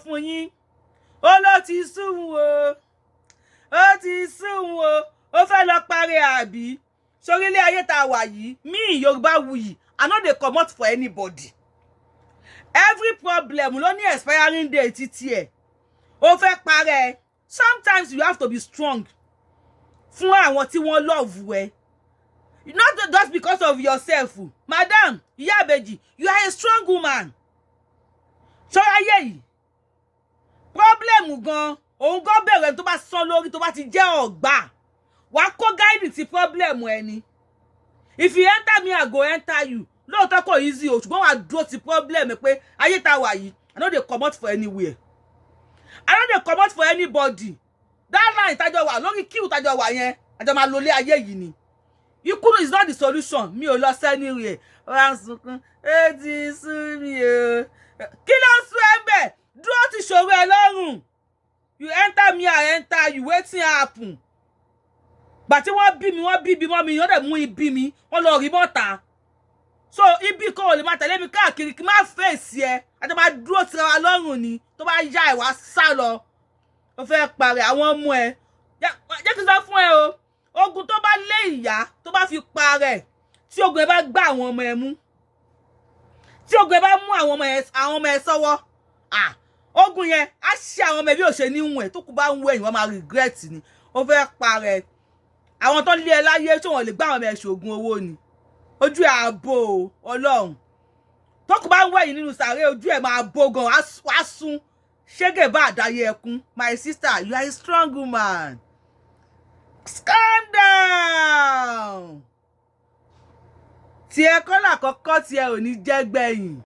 fún yín. Ó ló ti sún o, ó ti sún o, ó fẹ́ lọ parí àbí sórílẹ̀ ayé tá a wà yìí. Me, Yorùbáwùyí, I no dey comot for anybody. Every problem ló ní expiring date títí ẹ̀. Ó fẹ́ parẹ́. Sometimes you have to be strong fún àwọn tí wọ́n love ẹ, not just because of yourself. Madam Ìyá Ìbejì, you are a strong woman. Ṣọ́ráyé yìí, problem gan, òun gan bẹ̀rẹ̀ tó bá sán lórí, tó bá ti jẹ́ ọ̀gbà, wàá kó guide ti problem ẹni. If you enter me, I go enter you. Lóòótọ́ kò easy o, ṣùgbọ́n wàá dúró ti problem pé ayé tá a wà yìí, I no dey comot for anywhere, I no dey comot for anybody. That line tájọ wà lórí queue tájọ wà yẹn, àjọ máa lọlé ayé yìí ni. Ikú is not the solution. Mi ò lọ sẹ́ni rẹ̀. Wọ́n á sunkún, ó ti sú mi o. Kí ló ń sún ẹ bẹ́ẹ̀? Dúró ti ṣòro ẹ lọ́rùn. You enter me, I enter you. Wetin happen? Gbà tí wọ́n bí mi, wọ́n bí ibi mọ́ mi, wọ́n dẹ̀ mú ibi mi, wọ́n lọ rí mọ́ta. So ibi kan ò lè máa tẹ̀lé mi káàkiri kí n má fèsì ẹ. Àti máa dúró tira wa lọ́rùn ni. Tó bá yá ẹ̀, wá sá lọ. Ó fẹ́ parẹ́ àwọn ọmọ ẹ. Jẹ́ kí n sọ fún ẹ o, ogun tó bá lé ìyá tó bá fi parẹ́, tí ogun ẹ bá gbá àwọn ọmọ ẹ mú, tí ogun ẹ bá mú àwọn ọmọ ẹ sọ́wọ́, ah, ogun yẹn á ṣe àwọn ọmọ ẹ bí ò ṣe ní wọ̀n ẹ̀. Tó kù bá ń wẹ̀yìn, wọ́n máa regret ni. Ó fẹ́ parẹ́. Àwọn tó lé ẹ láyé tí wọ́n lè gbá àwọn ọmọ ẹ ṣoògùn owó ni. Ojú ẹ àbò Ọlọ́run. Tó kù bá ń wẹ̀yìn nínú sàárè, ojú ẹ máa bó gan, wá sún ṣégè bá àdáyé ẹkún. My sister, you are a strong woman. Calm down. Tiẹ̀ kọ́ làkọ́kọ́, tiẹ̀ ò ní jẹ́ gbẹ̀yìn.